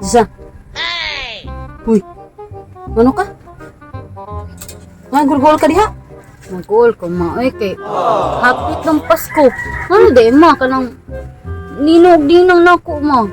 Isa. Uy. Ano ka? Nga, gulgol ka diha. Nag-goal ko ma, oy kay hapit ng Pasko. Ano di ma kanang ninog ninang nako ma.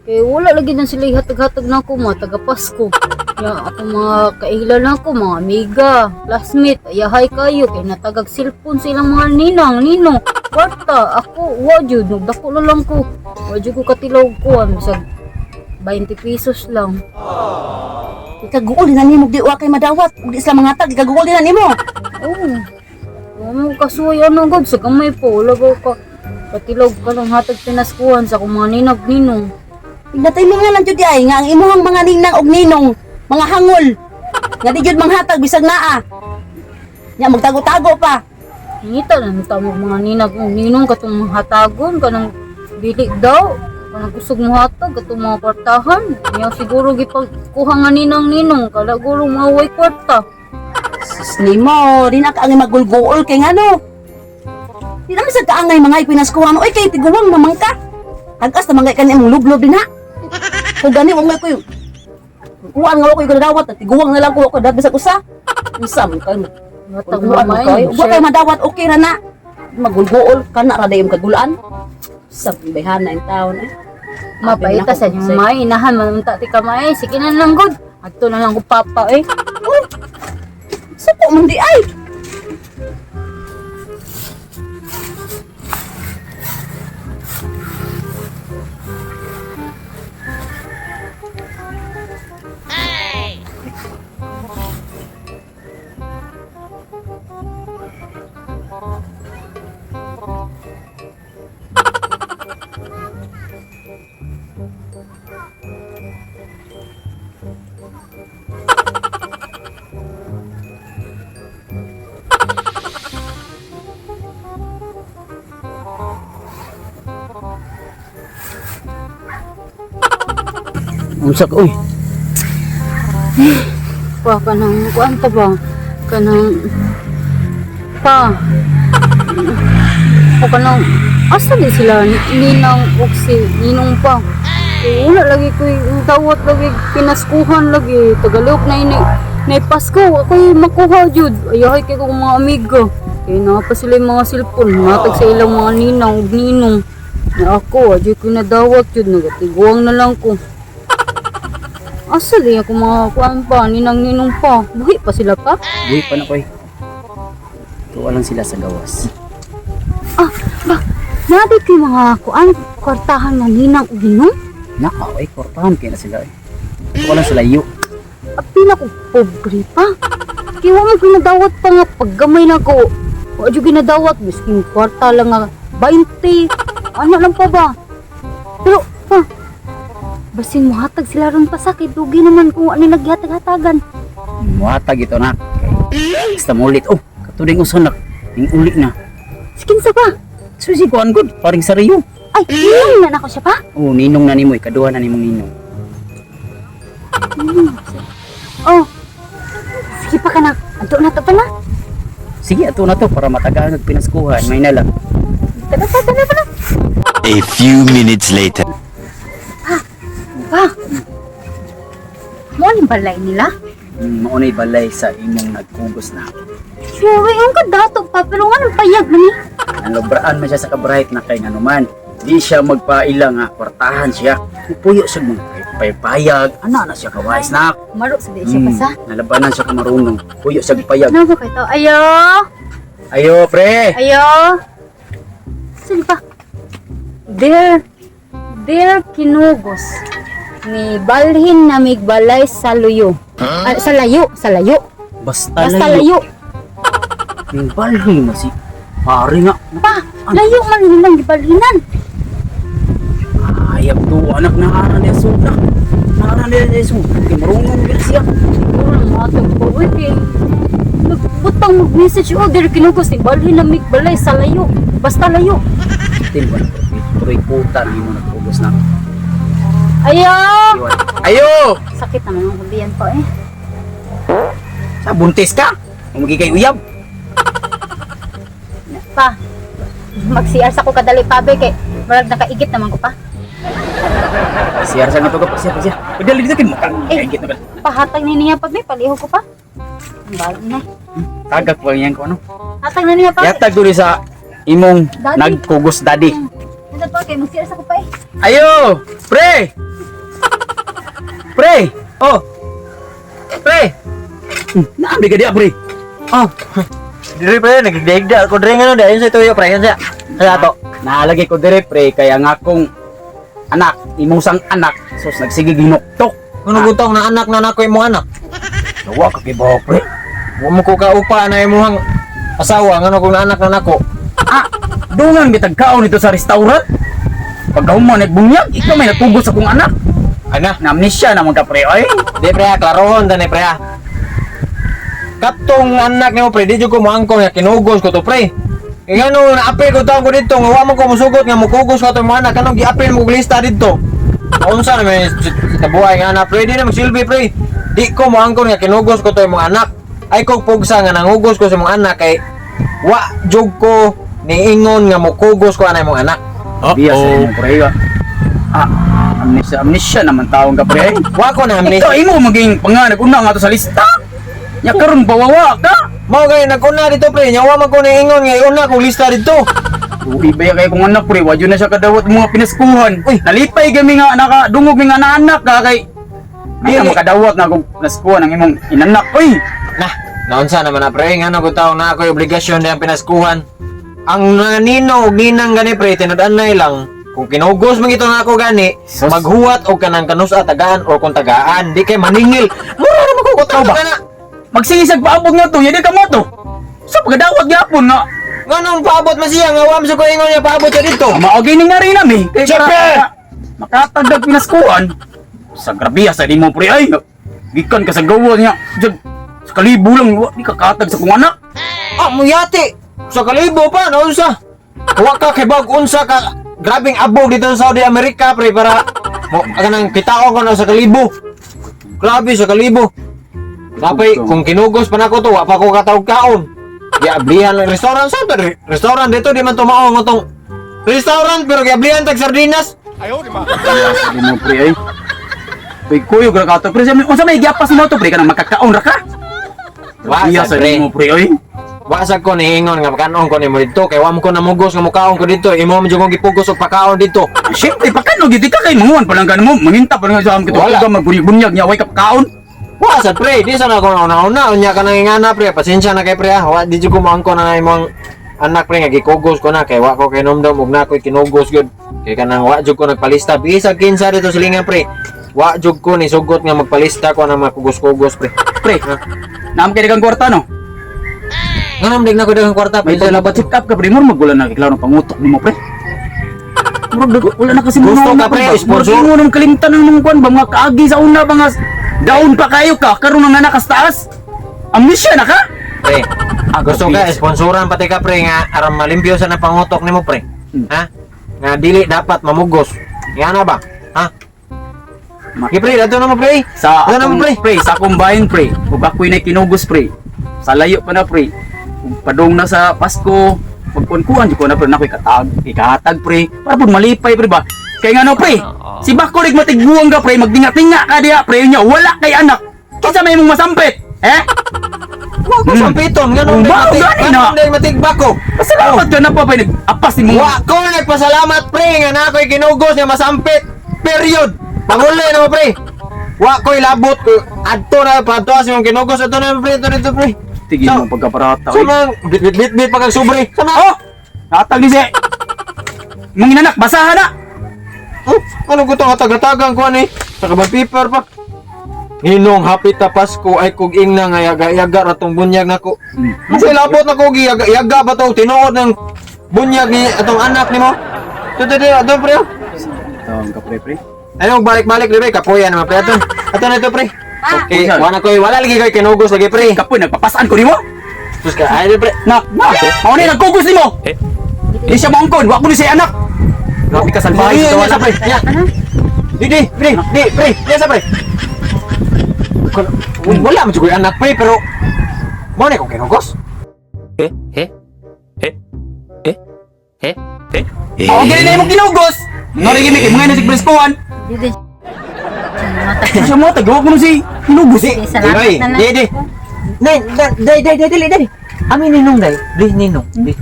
Kay wala lagi na sila ihatag-hatag nako ma taga Pasko. Ya ako mga kaila nako, mga amiga, classmate, ayahay kayo kay natagag cellphone sa ilang mga ninang, ninong. Kwarta, ako, wa jud, nagdako na lang ko. Wa jud ko katilaw ko, bisag 20 pesos lang. Ikaguol na nimo di wa kay madawat. Ug di sila mangatag, ikaguol din na nimo. Oo. Ano kasuy ano god sa gamay po wala ba ka katilog ka lang hatag pinaskuhan sa akong mga ninag ninong. Natay mo nga lang jud ay nga ang imuhang mga ninang og ninong, mga hangol. Nga di jud manghatag bisag naa. Nya magtago-tago pa. Ngita na nita mo mga ninag og ninong katong mga hatagon kanang dili daw kanang kusog mo hatag katong mga kwartahan. Nya siguro gipagkuha nga ninang ninong kala guro mga way kwarta. Sus nimo, di na kaangay magulguol kay ngano. Di naman sa kaangay mga ipinaskuhan, oy kay tiguang naman ka. Tagas naman kay kani imong lublob din ha. Kung gani wa ngay koy kuan nga wa koy gadawat, tiguang na lang ko ko dad bisag usa. Unsa man kay Matag Gulguan man mamay. kay. Wa kay madawat okay ra na. Magulguol kana ra dayong kagulaan. Sa bayhana in taon eh. Mapaita sa inyo may inahan man unta ti kamay. Sige na lang god. Adto na lang ko papa eh. Suko man di ay. Unsa ka uy? Pa kanang kuan pa ba? Kanang pa. O kanang asa di sila ninang og si ninong pa. Kay wala lagi ko dawat lagi pinaskuhan lagi Tagalog na ini na Pasko ako'y makuha jud. Ayahay kay kong mga amiga. Kay naa pa sila yung mga cellphone, matag sa ilang mga ninang ug ninong. Na ako, adyoy ko nadawat jud nagatiguang na lang ko. Asa di ako mga kuan pa, ninang ninong pa. Buhi pa sila pa? Buhi pa na koy. Tuwa lang sila sa gawas. Ah, ba, nabi ko yung mga kuan, kwartahan na ninang ug ninong. Naka oy, kwartahan kay na sila eh. Tuwa lang sa layo. Apil ako, pobre pa. Kaya wa man ginadawat pa nga, paggamay na ko. Wa jud ginadawat, miskin kwarta lang nga, 20. Ano lang pa ba? Pero, pa, basin mo hatag sila ron pa sa kay dugi naman kung ano naghatag-hatagan. Muhatag ito na. Kay basta mulit oh, katuding usa nak. Ning uli na. Sikin sa pa. Susi kuan gud, paring sariyo. Ay, ninong na nako siya pa. Oh, ninong na nimo, ikaduha na nimong ninong. Oh, sige pa ka na. Anto na to pa na. Sige, ato na to para matagaan og pinaskuhan, may na lang. Tara pa, tara pa na. A few minutes later. Pa. Mo ni balay nila? Mao na'y balay sa imong nagkugos na. Sure, ang kadato pa pero nga nang payag na ni. Nalobraan man siya sa kabright na kay nganuman. Di siya magpaila nga kwartahan siya. Puyo siya mga paypayag. Ana na siya kawais na. Maro sa di siya pa sa. Nalabanan siya kamarunong. Puyo siya payag. Ano ba kay to? Ayo. Ayo, pre! Ayo. Sige pa. Dear Dear Kinugos, ni balhin na migbalay sa luyo. Ah, sa layo, sa layo. Basta, Basta layo. layo. Ning balhin na si pare nga. Pa, layo man nilang gibalhinan. Ayab to, anak na ara niya sudak. Naara niya sudak. Kay marunong gyud siya. Siguro ang mga tagpo, uy, kay nagbutang mag-message, oh, Dear Kinugos, ni balhin na migbalay sa layo. Basta layo. Tin ba? Tuloy puta na imo nagkugos na. Ayo! Iwan. Ayo! Sakit naman ang kubiyan pa eh. Sa buntis ka? Umagi kay uyab. Pa, mag-CR sa ko kadali pa, be, kay marag nakaigit naman ko pa. Pasiyar sa nga to ka, pasiyar, pasiyar. Pagdali dito kin mukha. Eh. Kaingit na ba? Pahatag ni niya pag may palihog ko pa. Ang balo na. Tagak pa yan ko ano. Hatag na niya pa. Yatag duli sa imong Daddy. nagkugos daddy. Nandun pa kay magsira sa ko pa eh. Ayo, pre. Pre. Oh. Pre. Naambi ka diya, pre. Oh. Dire pre, nagigda ko dire ngano dayon sa tuyo pre, sa. Sa ato. Naalagay ko dire, pre, kaya nga akong anak, imong sang anak, sus nagsige ginuktok. Kuno gutong na anak na nako imong anak. Wa ka kibaw, pre. Wa mo ko kaupa na imong asawa ngano kung anak na nako. Ah, dungan bitag kaon nito sa restaurant. Pagkahuman nagbunyag, ikaw may natugos sa akong anak. Ana, Na amnesia na mga pre, ay. di pre, ah, klarohon tani pre. Ah. Katong anak nimo pre, di jud ko moangkon nga kinugos ko to pre. Kaya ngano naapil ko taon ko dito nga wa man ko musugot nga mukugos ko atong mga anak kanong giapil mo og lista didto. Unsa na may tabuhay nga anak pre, di na magsilbi pre. Di ko moangkon nga kinugos ko to imong anak. Ay ko pugsa nga nangugos ko sa imong anak kay wa jud ko niingon nga mukugos ko ana imong anak. Biya sa imong pre. Ah, amnesia, amnesia naman taong ka pre. Wa ko na Ikaw amnesia. imo maging panganag una nga to sa lista. Nya karon bawawa ka. Mao kay naguna dito pre, nya wa man ko niingon nga iuna kong lista dito. Uy, ba kay kung anak pre, wadyo na siya kadawat mga pinaskuhan. Uy. Nalipay kami nga nakadungog mi nga naanak ka kay Di na makadawat na akong pinaskuhan ang imong inanak. Uy, Nah, naunsa naman na pre, ngano ko taong na ako'y obligasyon na ang pinaskuhan. Ang mga ninong ug ninang gani pre, tinud-anay lang. Kung kinugos man ito na ako gani, Sus. maghuwat og kanang kanusa tagaan o kung tagaan, di kay maningil. Mura naman ko Ikaw kutang ba? ka na. Magsigisag paabot nga to, yadi ka mo to. Sa pagkadawat gyapon nga. Nganong paabot man siya nga wa man sa ko ingon niya paabot siya dito. Maogay ni nga rin nami. Kay Siyempre! Makatagdag pinaskuhan. Sa grabiya sa di mo pre ay. Gikan ka sa gawa niya. Diyan, sa kalibo lang, wa, di ka katag sa kong anak. Ah, muyati. Sa kalibo pa, naunsa. Wa ka kay bag unsa ka grabing abog dito sa Saudi America pre para mo kanang kitaon ko na sa kalibo. Grabe sa kalibo. Napay kung kinugos pa nako to, wa pa ko katawg kaon. Giablihan lang restaurant sa to, restaurant dito di man tumaong atong restaurant pero giablihan tag sardinas. Sa di mo pre ay. Uy, kuyog ra ka to pre. Unsa may giapas mo to pre kanang makakaon ra ka? Wa Iya sa sa pre. di mo pre ay. Wa sa ko niingon nga makanon ko nimo dito kay wa mo ko namugos nga mukaon ko dito. Imo man jud kong gipugos og pakaon dito. Siyempre, pagkano gid ka kay manguan pa lang ka mo, manginta pa lang sa aming Wala. kitutugan, magbunyag niya, way ka pakaon. Wa sad pre, di sana ako nauna-una unya ka nang ingana pre, pasensya na kay pre ah. Wa di jud ko moangko na imong anak pre nga gikugos ko na kay wa ko kay nomdom ug na ko'y kinugos gyud. Kay kanang wa jud ko nagpalista bisag kinsa dito silingan pre. Wa jud ko ni sugot nga magpalista ko na makugos-kugos pre. Pre, naam kay kang kwarta no. Nganong dig na ko daghang kwarta May pre. dala ba check up ka pre, murag wala na klaro pangutok nimo pre. Murag wala na kasi Gusto mga ka, pre, sponsor? Murag mo nang kalimtan ng mga kuan ba mga kaagi sa una ba nga down pa kayo ka karon nga nakas taas. Amnesia na ka? Pre. Ah, Gusto ka grabe. sponsoran pati ka pre nga aron malimpyo sa na pangutok nimo pre. Ha? Nga dili dapat mamugos. Nga na ba? Ha? Gi pre, adto na mo pre. Sa Adto na mo akong, pre. pre, sa akong bahin pre, ug ako'y na kinugos pre. Sa layo pa na pre. Ug padung na sa Pasko, pagkuan-kuan jud ko na pre na ako'y katag, ikahatag pre. Para pud malipay pre ba. Kay ngano pre, si Bako rig matiguang ka pre, magtinga-tinga ka diha pre nya wala kay anak. Kinsa may imong masampit? Eh? Wa ko sampiton nganong Oh, matig, gani na. nganong day matigba ko. Pasalamat ka na pa pre, nag-apas ni mo. Wa ko nagpasalamat pre nga na ako'y kinugos nga masampit. Period. Pangulay na mo pre. Wa ko'y labot ko. Adto na padto sa imong kinugos adto na pre, adto dito pre. Tigil mo pagkaparata. So oy. man bit bit bit bit pagkag sobre. Sama. Oh! Natag ni si. Mong inanak, basahan na. Oh, ano ko tong hatag-hatagan ko ani? Sa kabang paper pa. Ninong hapit ta Pasko ay kog ingna nga yaga-yaga ra tong bunyag nako. Unsay labot nako giyaga-yaga ba to tinuod ng bunyag ni atong anak nimo? Tuto di ato pre. oh. Tawag ka pre pre. Ano balik-balik di pre kapoya naman pre ato. Ato na ito pre. Okay, wala koy wala lagi koy kinugos lagi pre. Kapoy nagpapasaan ko nimo. Sus ka ay di pre. Na, na. Mao ni nagkugos nimo. Di siya maungkon, wa ko ni siya anak. Grabe ka salbahe Di, sa di, tawa sa pre. Nya. Di di pre, di pre, di sa pre. Wala man jud koy anak pre pero mo na ko kinugos. Oh, gani na imong kinugos. Ngari gimi kay mga na sig Briscoan. Dito. Muhatag. Siya mo tagaw ko si Kinugos. Di, Sige, salamat di, na lang. di, di. Nay, day, day, day, dali, dali. Amin ninong, day. Di, ninong. Di.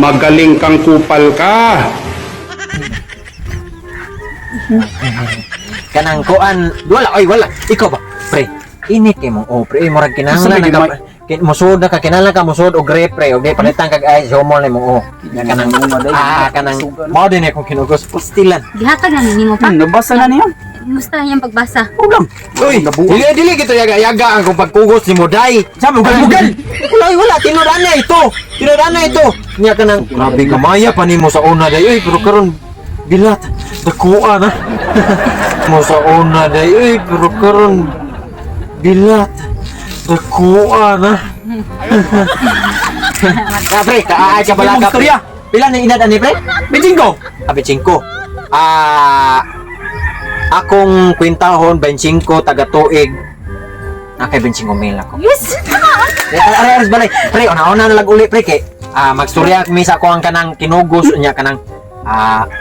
Magaling kang kupal ka. Kanang kuan, wala, oy, wala. Ikaw ba? Pre, init kay mo. Oh, pre, murag kinahanglan Basta na ka. Musod na ka, kinahanglan ka musod og rep, pre. Og di palitan kag ay homol nimo. Oh. Kanang kanang mao din akong kinugos pastilan. Gihatag na nimo pa. Nabasa na niya. Musta iyang pagbasa? Ulang. Uy, dili dili gito yaga yaga ang kung pagkugos ni mo day. Sa bugal-bugal. Wala, oy, wala tinud na ito. Tinud na ito. Nya kanang grabe gamaya pa nimo sa una day. Uy, pero karon bilat dakuan na. Mo sa una day. Uy, pero karon bilat dakuan na. Ka pre, kaay ka bala ka pre. Istorya. Pila na inad ani pre? Bijinggo. Ah, 25. Akong kwintahon 25 taga tuig. Nakay 25 mil ako. Yes. Eh, Are are balay. Pre, una-una na lang uli pre kay magstorya mi sa ako ang kanang kinugos unya kanang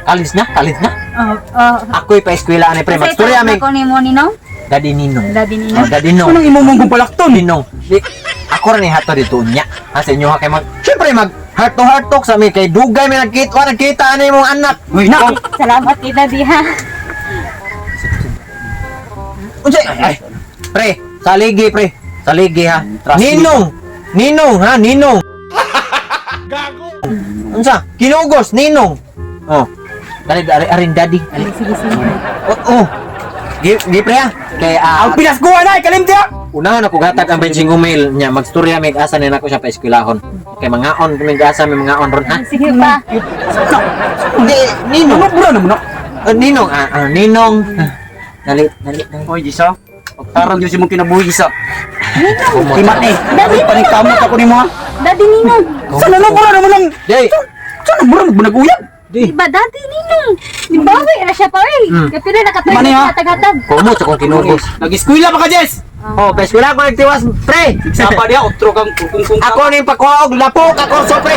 college na, college na. Oh, oh. Ako'y pa eskwela ani pre, magstorya mi. Ko nimo ninong? Daddy Ninong. Daddy Ninong. Oh, Daddy Ninong. Anong imo mong gumpalakton? Ninong. Di, ako rin hato dito unya. Ha sa inyo ha kay mag Syempre mag heart to heart talk sa mi kay dugay may nagkita, wa nagkita ani imong anak. Uy, na. Salamat kay Daddy ha. Unsay? Ay, pre, saligi pre. Saligi ha. Trust me. Ninong. Ninong ha, ninong. Gago. Unsa? Kinugos, ninong. Oh. Dali ari arin daddy. Ali. Sige, sige. Oh, oh. Gi, gi pre ha. Kay Ang pinaskuhan ay kalimti. Unahan ako gatag ang benching email niya magstorya mig asa ni nako siya pa eskwelahon. Kay mangaon mig asa may mangaon ron ha. Sige pa. Di, ninong. Ano bura na mo na? Ninong ninong. Dali, dali, dali. Oy, Jisa. Pagtarong Diyos mong kinabuhi, Jisa. Kumot. Timat eh. Paningkamot ako ni mo ha. Daddy Ninong. Sana na bura na mo lang. Di. Sana bura mo naguyab. Di. Di ba Daddy Ninong? Di ba na siya pa oy. Kapila nakatag Mani, ha? hatag-hatag. Kumot sa kong kinugos. Nag-eskwela pa ka, Jess. Oh, pa eskwela ko nagtiwas, pre. Sapa diya, otro kang kung kung Ako ning pakuha og lapo ka kurso, pre.